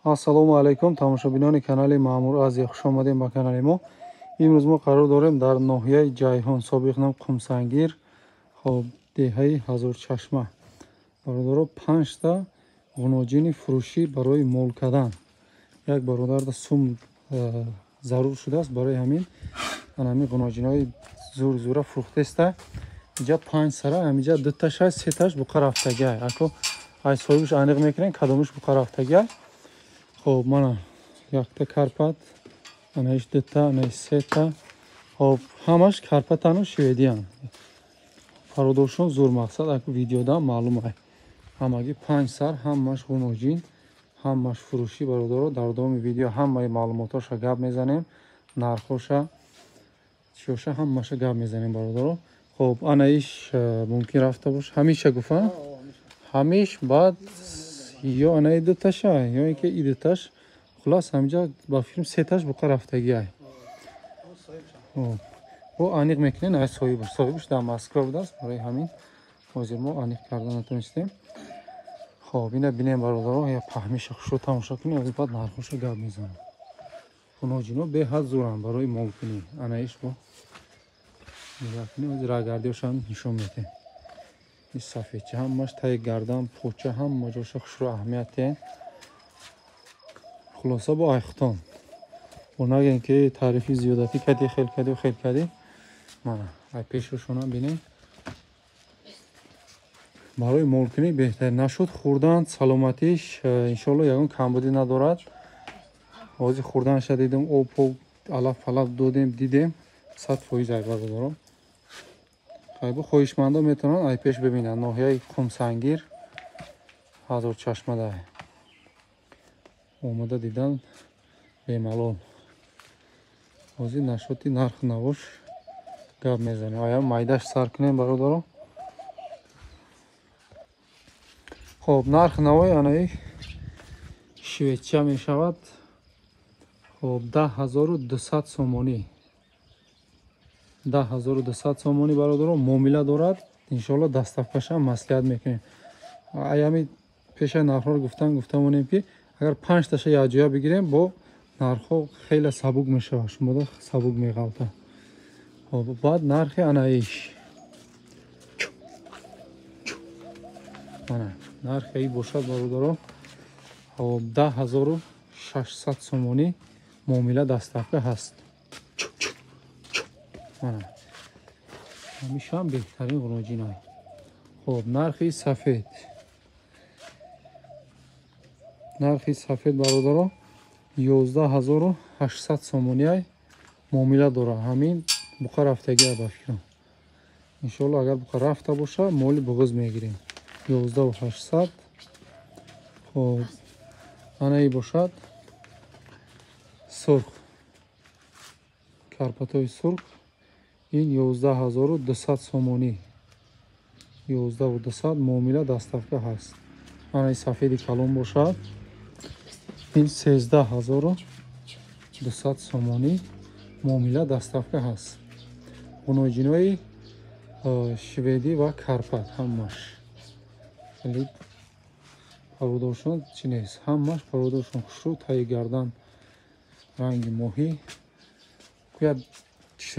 Ассалому алайкум, тамошобинони канали Маъмур Азия, хуш омадем ба канали мо. Имрӯз мо қарор дорем дар ноҳияи Ҷайҳон, собиқ ном Қумсангир, хоб деҳаи Ҳазорчашма. Бародаро, 5та ғуноҷини фурӯшӣ барои мол кардан. Як бародарда сум зарур шудааст, барои ҳамин ҳамин ғуноҷинои зур зура фурӯхтеста. Инҷа 5 сара, ҳаминҷа дуташ ҳаст, сеташ буқа рафтагиай. Ако ай соҳибаш аниқ мекунем, кадомаш буқа рафтагиай. Хоб, мана якта карпат, анаиш дута, анаиш сета. Хоб, ҳамаш карпатану шведиян. Пародоршон зур, мақсад аку видеода маълум ай. Ҳамаги 5 сар, ҳамаш ғуноҷин, ҳамаш фурӯшӣ. Бародаро, дар давоми видео ҳамаи маълумотҳоша гап мезанем, нархҳоша, чиёша ҳамаша гап мезанем, бародаро. Хоб, анаиш мумкин рафта бош. Ҳамиша гуфа? Ҳамиш, баъд ё анаи дуташа, ё ин ки и дуташ. Хулас, ҳаминҷа ба филм сеташ буқа рафтагиай. Бо аниқ мекунем ай соҳибаш. Соҳибаш дар Москва будааст, барои ҳамин ҳозир мо аниқ карда натонистем. Хоб, ина бинем, бародаро, я паҳмиша хушро тамошо кунем, аз баъд нархоша гап мезанам. Ғуноҷино беҳад зуранд барои молкунӣ. Анаиш бо нигоҳ кунем, ҳозир рагардиёшам нишон медиҳем. Ин сафедча ҳамаш таи гардан, поча, ҳама ҷоша хушро аҳамият диҳем. Хулоса, бо айхтон. Бо нагем ки таърифи зиёдатӣ кардӣ, хел кардӣ, хел кардӣ. Мана, ай пешашонам бинем. Барои молкунӣ беҳтар нашуд хӯрдан, саломатиш иншоалло ягон камбудӣ надорад. Ҳозир хӯрданша дидем, об поб, алаф палаф додем, дидем, 100% ай бародарон. Хайбу хоҳишмандо метавонанд ай пеш бибинанд. Ноҳияи Қумсангир, Ҳазорчашмада омада дидан бемалол. Ҳозир нашоти нарх навош гап мезанем. Ая майдаш сар кунем, бародаро. Хоб, нарх навои анаи шведча мешавад. Хоб, 10200 сомонӣ. 10200 сомонӣ, бародаро, муомила дорад. Иншоалло доставкашам маслиҳат мекунем. Аями пеша нархҳоро гуфтан, гуфта монем ки агар 5таша якҷоя бигирем, бо нархҳо хеле сабук мешавад, шумода сабук меғалта. Хоб, баъд нархи анаиш. Мана, нархи ай бошад, бародаро. Хоб, 10600 сомонӣ, муомила доставка ҳаст. Мана, ҳамишам беҳтарин ғуноҷинай. Хоб, нархи сафед. Нархи сафед, бародаро, 11800 сомониай, муомила дорад. Ҳамин буқа рафтагиа ба фикрам. Иншоалло агар буқа рафта боша, моли буғуз мегирем. 11800. Хоб, анаи бошад сурх. Карпатои сурх. Ин 11200 сомонӣ. 11200, муомила доставка ҳаст. Анаи сафеди калон бошад. Ин 13200 сомонӣ, муомила доставка ҳаст. Ғуноҷинои шведӣ ва карпат ҳамаш. Хеле парводоршон чӣ нест, ҳамаш парводоршон хушрӯ, таи гардан ранги моҳӣ. Куяд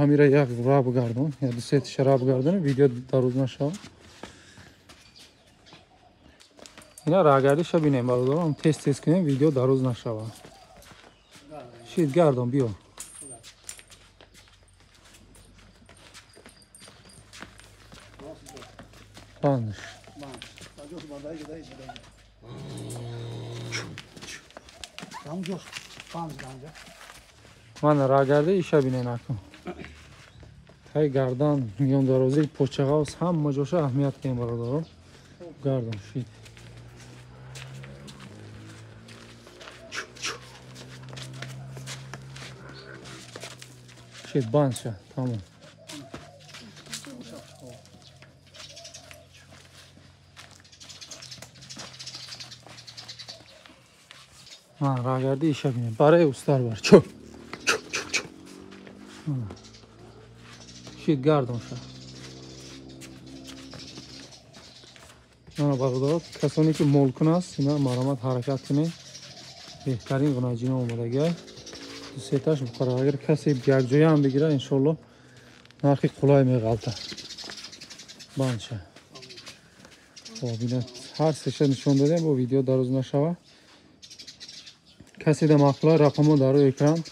ҳамира як ра бигардон, я ду сеташа ра бигардон, видео дароз нашавад. Ина рагардиша бинем, бародарон, тез тез кунем, видео дароз нашавад. Шид гардон, биё. Бандаш. Мана рагарди иша бинен аку. Тай гардан, миёндарозӣ, почағавс ҳама ҷоша аҳамият кунем, бародарон. Гардон шид. Шид банд ша, тамом. Ман рагарди иша бинем. Барои устар бар. Чо. Чо, чо, чо. Шид гардон ша. Мана бародаро, касоне ки молкун аст, ина марамат ҳаракат кунед. Беҳтарин ғуноҷино омадагиай. Ду сеташ буқара. Агар касе якҷоя ҳам бигира, иншоалло нархи қулай меғалта. Банча. Хоб, ина ҳар сеша нишон додем, бо видео дароз нашава. Касе да маъқула рақамҳо дар рӯи экран.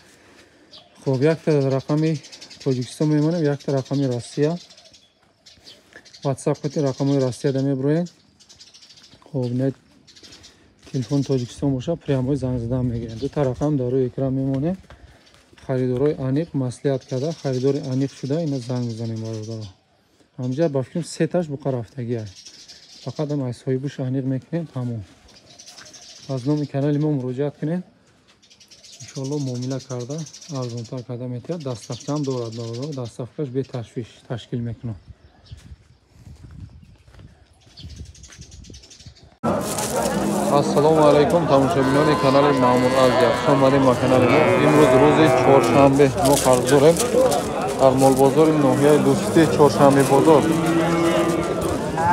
Хоб, якта рақами Тоҷикистон мемонем, якта рақами Россия. WhatsApp қати рақамҳои Россияда меброем. Хоб, не телефон Тоҷикистон боша, прямой занг задан мегирем. Дута рақам дар рӯи экран мемонем. Харидорои аниқ маслиҳат карда, харидори аниқ шуда ина занг мезанем бародаро. Ҳамҷа ба фикрам сеташ буқа рафтагиай. Фақат ам аз соҳибуш аниқ мекунем, тамом. Аз номи канали мо муроҷиат кунем. Иншоалло муомила карда, арзонтар карда метиҳад. Доставкаам дорад бародаро, доставкаш беташвиш ташкил мекунам. Ассалому алайкум тамошобинони канали Маъмур Азия. Хуш омадем ба канали мо. Имрӯз рӯзи чоршанбе мо қарор дорем дар молбозори ноҳияи Дӯстӣ, чоршанбе бозор.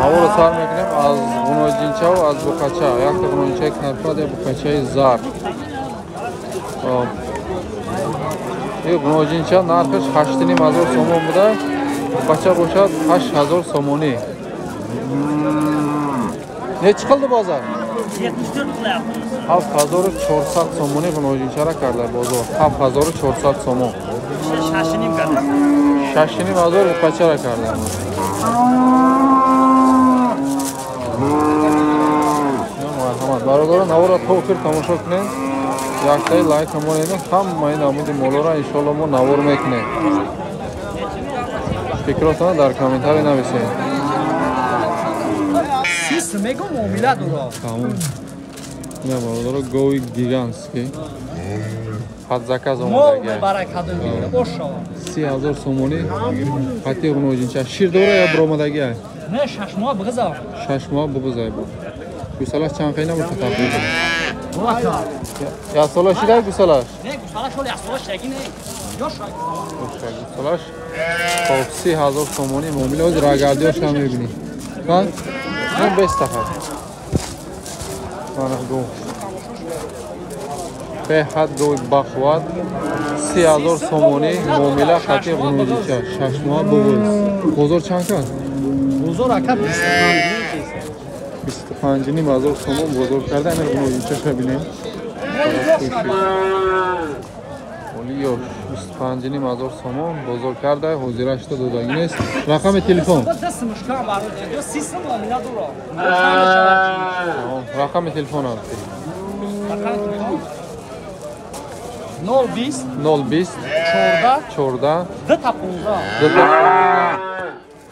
Наворо сар мекунем аз ғуноҷинчаву аз буқача. Якта ғуноҷинчаи карпат, як буқачаи зар. Ин ғуноҷинча нархаш 8,5 ҳазор сомон буда, буқача бошад 8 ҳазор сомонӣ. Нечи қилди бозор? 7400 сомонӣ ғуноҷинчара карда бозор. 7400 сомон. 6,5 ҳазор буқачара карда. Марҳамат бародарон, наворро то охир тамошо кунед. Яктаи лайк монед, ҳамаи намуди молоро иншоалло мо навор мекунем. Фикротона дар комментарий нависед. Сис мегум муомила дора. Тамом. Ина бародаро гови гигантский. Под заказ омадагиай. 30 ҳазор сомонӣ қати ғуноҷинча. Шир дора ё биромадагиай? Не, 6 моҳ буғиза. 6 моҳ буғизай бо. Гӯсалаш чанд қайна боша тақрибан? Як сола шидай гӯсалаш? Не, гӯсалаш ҳол як сола шаги не. Ёш гӯсалаш. Хоб, 30 ҳазор сомонӣ муомила. Ҳозир рагардиёшам мебинӣ. Ҳа? Не, бестаха. Мана гов. Беҳад гови бахуват. 30 ҳазор сомонӣ муомила қати ғуноҷича. 6 моҳ буғиз. Бозор чанд кард? Бозор ака 25. 25,5 ҳазор сомон бозор карда. Ана ғуноҷичаша бинем. Оли ёш 25,5 ҳазор сомон бозор карда, ҳозирашта додагӣ нест. Рақами телефон? Рақами телефон ҳасти? 020 020 14 14 2 15.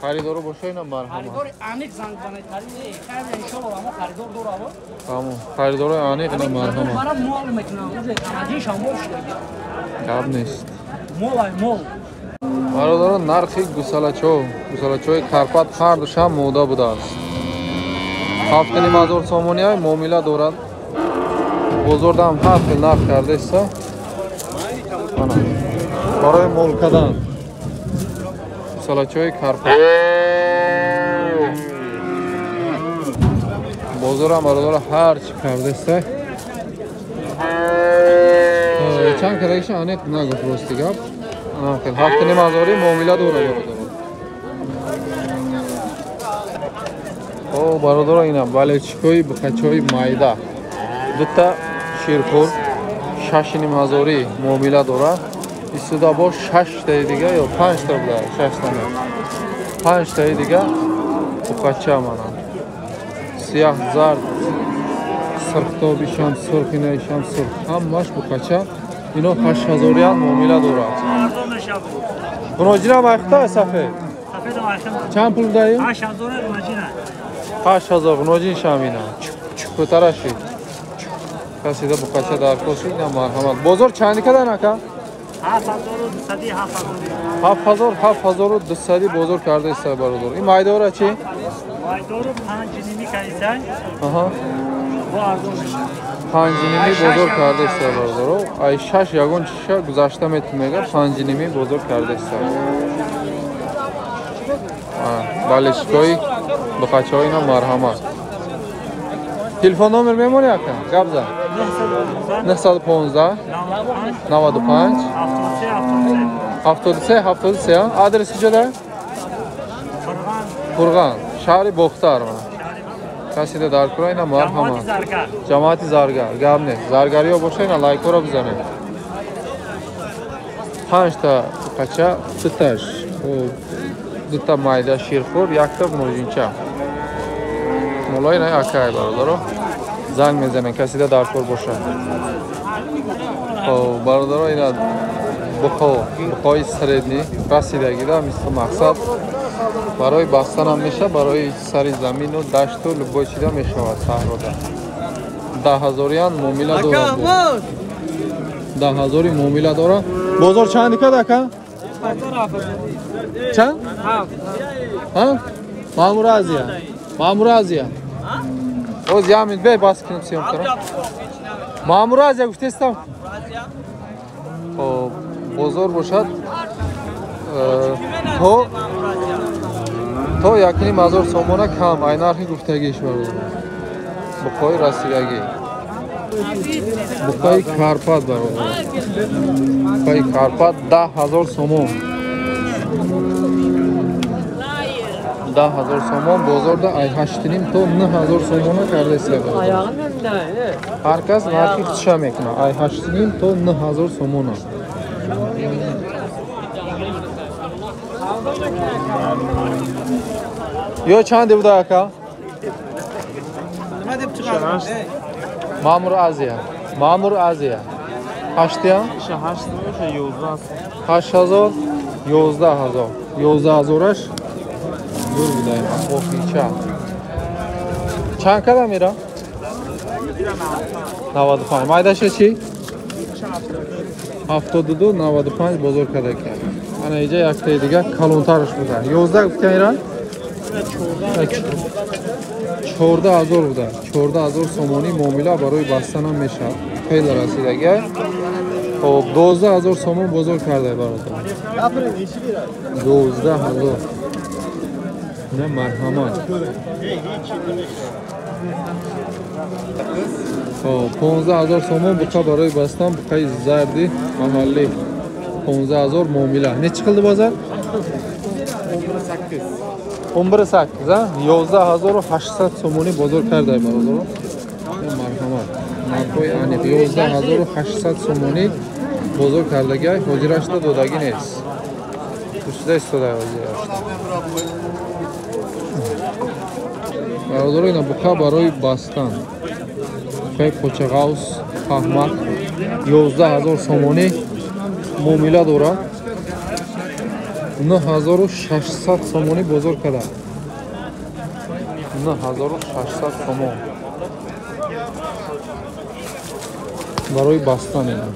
Харидоро боша ина марҳамат. Харидори аниқ занг занед, хайр иншоалло мо харидор дорам. Тамом. Харидорои аниқ ина марҳамат. Мара мол мекунам, уже один шамол шудаги. Гап нест. Мол ай мол. Бародарон, нархи гусалачо, гусалачои карпат ҳар душам мода будааст. 7,5 ҳазор сомонӣ муомила дорад. Бозордам ҳар хел нарх кардаиста. Ана. Барои мол кардан. Гусалачои карпат. Бозорам бародаро ҳар чӣ кардаиста. Чанд кардагиша аниқ нагуфт, рости гап. 7,5 ҳазорӣ муомила дорад бародаро. О, бародаро, ина балечкои буқачои майда. Дута ширхӯр 6,5 ҳазорӣ муомила дорад. Истуда бо шаштаи дига ё панҷта буда, шашта не. Панҷтаи дига буқача мана. Сияҳ, зард, сирхтобишам сурх, инаишам сурх. Ҳамаш буқача. Ино 8 ҳазориян муомила дорад. Ғуноҷинам айхта сафед? Чанд пул даи? 8 ҳазор ғуноҷин шамина. Кӯтарашид. Касида буқача даркор шид, ина марҳамат. Бозор чанди кадан ака? 7 ҳазор, 7,200 бозор карда иста бародар. Ин майдора чӣ? Аҳа. 5,5 бозор карда иста бародаро. Ай шаш ягон чиша гузашта метун мега, 5,5 бозор карда иста. Балешкои буқачаҳо ина марҳамат. Телефон номер мемонӣ ака? Гап зан. 915 95 73 73. Адрес куҷода? Қурған, шаҳри Бохтар. Касида дар кура ина марҳамат. Ҷамоати Заргар. Гап нест. Заргариё боша ина лайкҳоро бизанед. 5 та қача, дуташ дута майда ширхӯр, якта мурҷинча. Молои на акай бародаро. Занг мезанед, касида дар кор боша. Хоб, бародаро ина буқои средний расидагида мисли мақсад барои бастанам меша, барои сари замину дашту любой чида мешавад саҳрода. 10 000 муомила дорад. 10 000 муомила дорад. Бозор чанд кад ака? Чанд? Ҳа? Маъмур Азия. Маъмур Азия. Оз ямин бе бас кунем съёмка ро. Маъмур Азия гуфтестам. Хоб, бозор бошад то 1 500 сомона кам ай нархи гуфтагиш бародар. Буқои расидагӣ. Буқои Карпат бародар. Буқои Карпат 10 000 сомон. 10 000 сомон бозорда ай 8,5 то 9 000 сомона кардаиста бародар. Ҳар кас нархи худша мекунад. Ай 8,5 то 9 000 сомона. Ё чанде буда ака? Маъмур Азия. Маъмур Азия. Ҳаштия? 8 000, 11 000. 11 000-аш зур буда офича. Чанд када мера? 95. Майдаша чӣ? 72, 95 бозор када кард. Ана иҷа яктаи дига калонтараш буда. 11 гуфтан ира? 14 000 буда. 14 000 сомонӣ муомила барои бастанам мешавад. Хеле расидагӣ. Хоб, 12 000 сомон бозор карда бародар. 12 000. Не марҳамат. Хоб, 15 000 сомон буқа барои бастан, буқаи зарди маҳаллӣ. 15 000 муомила. Нечи қилди бозор? 11,8, а? 11 800 сомонӣ бозор карда бародаро. Марҳамат. Нархҳои аниқ 11 800 сомонӣ бозор кардагиай, ҳозирашда додагӣ нест. Пурсида истода ҳозирашда. Бародаро ина буқа барои бастан. Буқаи почағавс, паҳмак 11 000 сомонӣ муомила дорад. 9600 сомонӣ бозор карда. 9600 сомон. Барои бастан ина.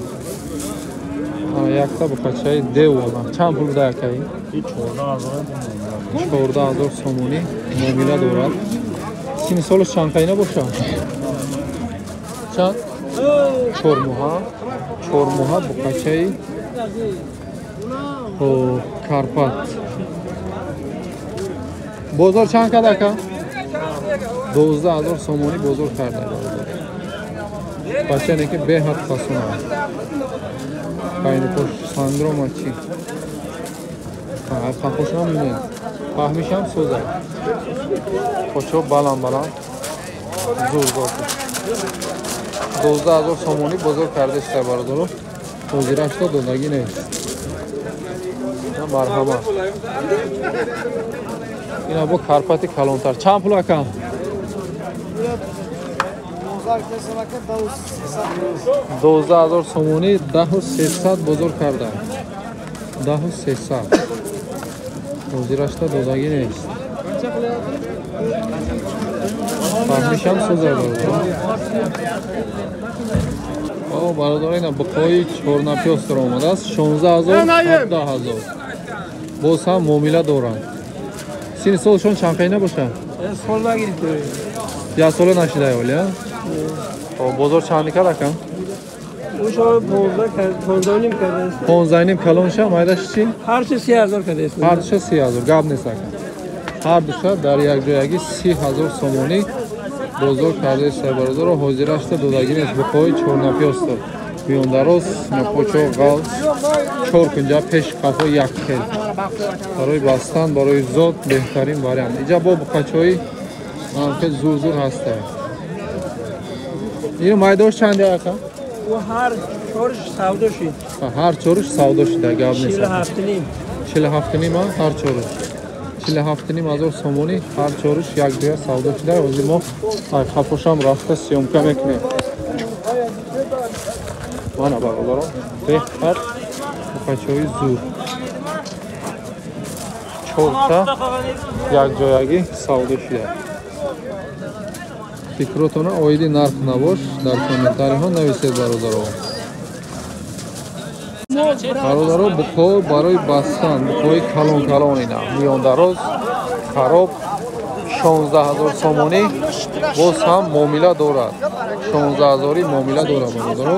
Якта буқачаи дев одам. Чанд пул буда якаи? 14 000 сомонӣ муомила дорад. Сини солаш чанд қайна бошад? Чанд? 4 моҳа. 4 моҳа буқачаи Карпат. Бозор чанд кад ака? 12 000 сомонӣ бозор карда. Бачане ки беҳад фасона. Қайнипош сандрома чӣ? Қапошам не. Фаҳмишам соза. Почо баланд баланд. Зур зур. 12 000 сомонӣ бозор карда иста бародаро. Ҳозирашто додагӣ нест. Марҳамат. Ина бо Карпати калонтар. Чанд пул ака? 12 000 сомонӣ 10 300 бозор карда. 10 300. Ҳозирашта додагӣ нест. Фаҳмишам соза бародар. О, бародар ина буқои чорнапёстро омадааст 16 000, 17 000. Боз ҳам муомила доранд. Сини солшон чанд қайна бошад? Як сола нашида оли, а? Бозор чанд кард ака? 15,5 калонша, майдаш чӣ? Ҳарчи 30 000 кардааст. Ҳардуша 30 000, гап нест ака. Ҳардуша дар якҷоягӣ 30 000 сомонӣ бозор кардааст бародаро. Ҳозирашта додагӣ нест. Буқои чорнапёсто. Миёндароз, напочо, ғалз, чор кунҷа пеш қафо як хел. Барои бастан, барои зод беҳтарин вариант. Иҷа бо буқачои хел зур-зур ҳаста. Ин майдош чанде ака? Ҳар чорш савдо шид. Ҳар чорш савдо шида, гап нест. 47,5. 47,5 ҳар чорш. 47,5 ҳазор сомонӣ ҳар чорш як ҷоя савдо шида. Ҳозир мо қафошам рафта съёмка мекунем. Мана бародарон, беҳтар буқачои зур. Чорта якҷоягӣ савдо шида. Фикротона оиди нарх набош дар комментариҳо нависед бародаро. Бародаро, буқо барои бастан, буқои калон калон ина, миёндароз, хароб 16 ҳазор сомонӣ боз ҳам муомила дорад. 16 ҳазори муомила дорад бародаро.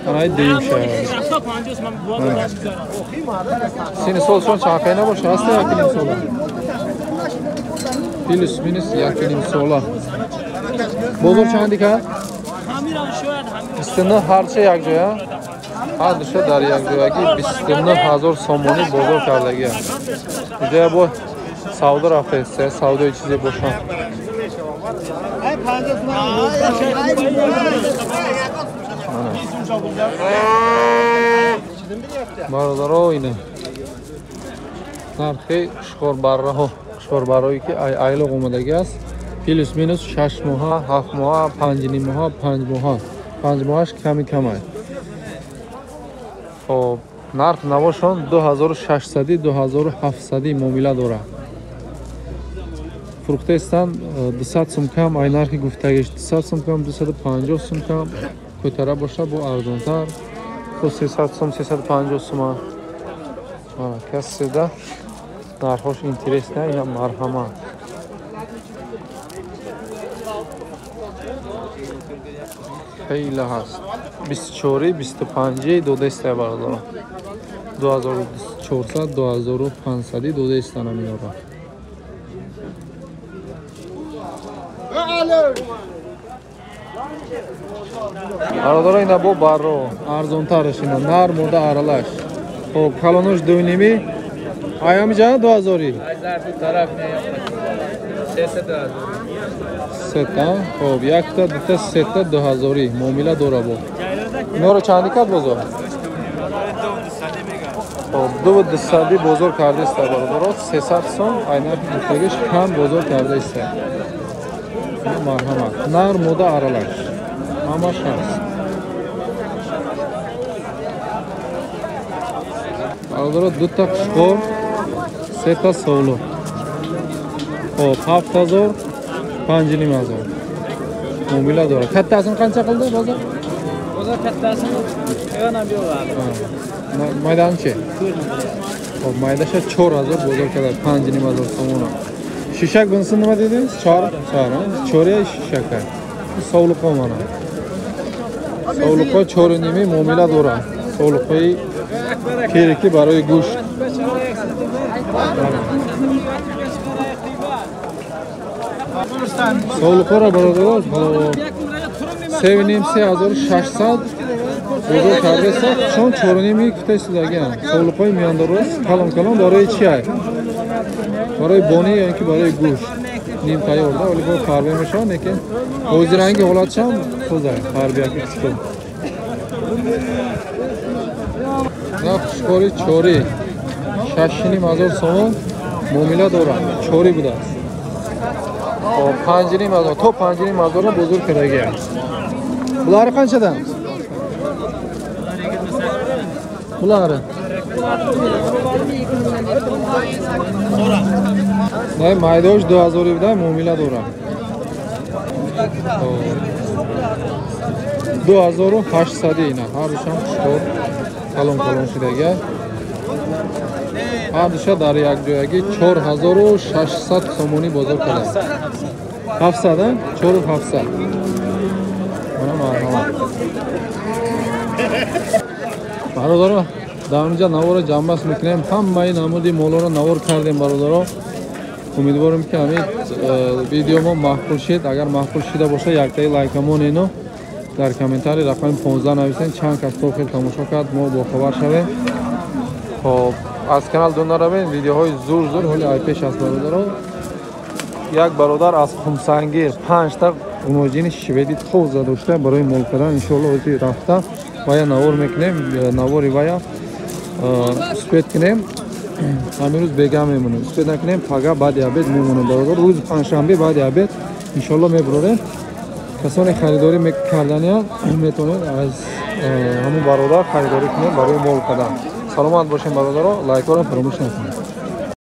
Анаи дуюм шаҳр. Сини солшон чақай набоша, ҳаста 1,5 сола. Плюс минус 1,5 сола. Бозор чанди кард? 29 ҳарча якҷоя. Ҳар душа дар якҷоягӣ 29 ҳазор сомонӣ бозор кардагия. Иҷоя бо савдо рафтааст, савдои чизе бошад. Бародаро, ина нархи қушқорбарраҳо, қушқорбаррое ки айлоқ омадагӣ аст, плюс минус 6 моҳа, 7 моҳа, 5,5 моҳа, 5 моҳа. 5 моҳаш ками камай. Хоб, нарх навошон 2600, 2700 муомила дорад. Фурӯхтаистанд 200 сум кам, ай нархи гуфтагиш 200 сум кам, 250 сум кам, кӯтара боша бо арзонтар, то 300 сум, 350 сума. Каседа нархош интересна, ина марҳама. Хеле ҳаст. 24, 25 додаиста бародарон. 2400, 2500 додаистан ҳаминора. Бародаро, ина бо барро арзонтараш, ина нар мода аралаш. Хоб, калонош 2,5. Аями ҷа 2000. Сета, хоб, якта, дута, сета 2000 муомила дора бо. Инора чанди кард бозор? Хоб, 2,200 бозор кардааст бародаро, 300 сом ай нархи гуфтагиш кам бозор кардааст. Марҳамат. Нар мода аралаш. Ҳамаш ҳаст. Бародаро, дута қушқор, сета совлуқ. Хоб, 7000, 5500 муомила дорад. Каттасini qancha qildi bozor? Bozor kattasini yana beradi. Maydanichi? Hop, maydasha 4000 bozor qiladi, 5500 somon. Shishak bunisi nima dedingiz? 4, 4, 4 shishaka. Sovliqo mana. Sovliqo 4,5 muomila дорад. Sovliqoи керики барои гӯшт. Sovliqora бародаро 3,5 3600 бозор кардааст, чун 4,5 кута истодагианд. Sovliqои миёндароз калон калон барои чи ай? Барои бонӣ ё инки барои гӯшт. Ним тайёр да, вале бо фарбе мешавад, лекин ҳозиранги ҳолатшам тоза, фарбияки хушкул. На хушкори чорӣ 6,5 ҳазор сомон муомила дорад. Чорӣ будааст. Хоб, 5,5 ҳазор то 5,5 ҳазорро бозор кардагианд. Булari qanchadan? Булari. Най майдош 2000 буда муомила дорад. 2800 ина ҳар душам хушкор калон калон шудага. Ҳар душа дар якҷоягӣ 4600 сомонӣ бозор карданд. 700, 4700. Мана марҳамат. Бародаро, дар инҷа наворро ҷамъбаст мекунем. Ҳамаи намуди молоро навор кардем бародаро. Умедворем, ки ҳамин видео мо маъқул шид. Агар маъқул шида боша, яктаи лайкамонену дар комментарий рақами 15 нависен, чанд кас то охир тамошо кард, мо бохабар шавем. Хоб, аз канал дур наравем, видеоҳои зур зур ҳоли айпеш аст, бародаро. Як бародар аз Хумсангир панҷта ғуноҷини шведи тоза дошта барои мол кардан. Иншоалло, ҳозир рафта вая навор мекунем, навори вая успеть кунем. Ҳамин рӯз бега мемонем, успеть накунем, пага баъди обед мемонем, бародар. Рӯзи панҷшанбе баъди обед, иншоалло, мебурорем. Касоне харидорӣ карданиянд, метавонед аз ҳамун бародар харидорӣ кунем барои мол кардан. Саломат бошем, бародаро, лайкҳоро фаромӯш накунед.